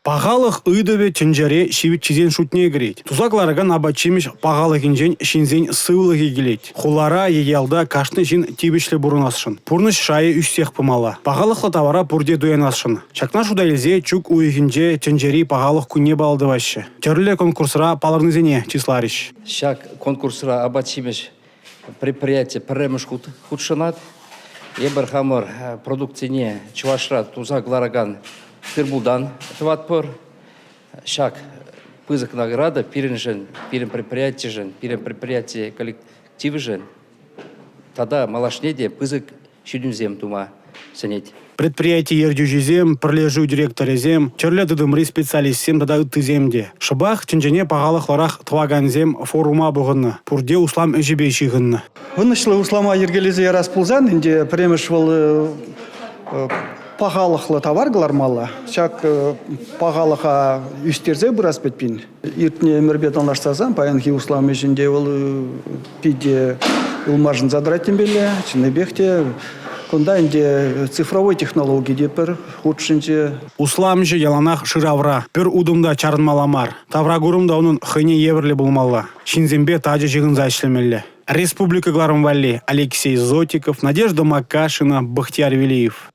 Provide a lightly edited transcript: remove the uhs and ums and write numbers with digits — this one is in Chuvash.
Пахалӑх ыйтӑвӗ тӗнчере ҫивӗччисен шутне кӗрет. Туса кӑларакан апат-ҫимӗҫ пахалӑхӗнчен ҫынсен сывлӑхӗ килет. Хулара е ялта кашни ҫын тивӗҫлӗ пурӑнасшӑн. Пурнӑҫ шайӗ ӳссех пымалла. Пахалӑхлӑ тавара пурте туянасшӑн. Ҫакна шута илсе чӳк уйӑхӗнче тӗнчери пахалӑх кунне паллӑ тӑваҫҫӗ. Тӗрлӗ конкурсра палӑрнисене чысларӗҫ. Ҫак конкурсра апат-ҫимӗҫ предприяти пӗрремӗш хут хутшӑнать. Эпир хамӑр продукцине Чӑвашра туса кӑларакан тыр-пултан тӑватпӑр. Ҫак пысӑк награда пирӗншӗн, пирӗн предприятишӗн, пирӗн предприяти коллективӗшӗн тата малашне те пысӑк ҫитӗнӳсем тума сӗнет. Предприяти ертӳҫисем, пӗрлешӳ директорӗсем, тӗрлӗ тытӑмри специалистсем тата ыттисем те. Шӑпах тӗнчене пахалӑхлӑрах тӑвакансем форума пухӑннӑ. Пурте услам ӗҫӗпе ҫыхӑннӑ. Ӑнӑҫлӑ услама йӗркелесе ярас пулсан ӗнтӗ пӗрремӗш вӑл пахалӑхлӑ тавар кӑлармалла. Ҫак пахалӑха ӳстерсе пырас петпин. Иртнӗ ӗмӗрпе танлаштарсан паянхи услам ӗҫӗнче вӑл питӗ ылмашӑнса тӑрать темелле. Чӑннипех те кунта ӗнтӗ цифровой технологи те пӗр хутшӑнчӗ. Усламҫӑ яланах шыравра, пӗр утӑм та чарӑнмалла мар. Тавракурӑм та унӑн хӑйне евӗрлӗ пулмалла. Ҫынсемпе тачӑ ҫыхӑнса ӗҫлемелле. Республика кӑларӑм валли Алексей Зотиков, Надежда Макашина, Бахтияр Велиев.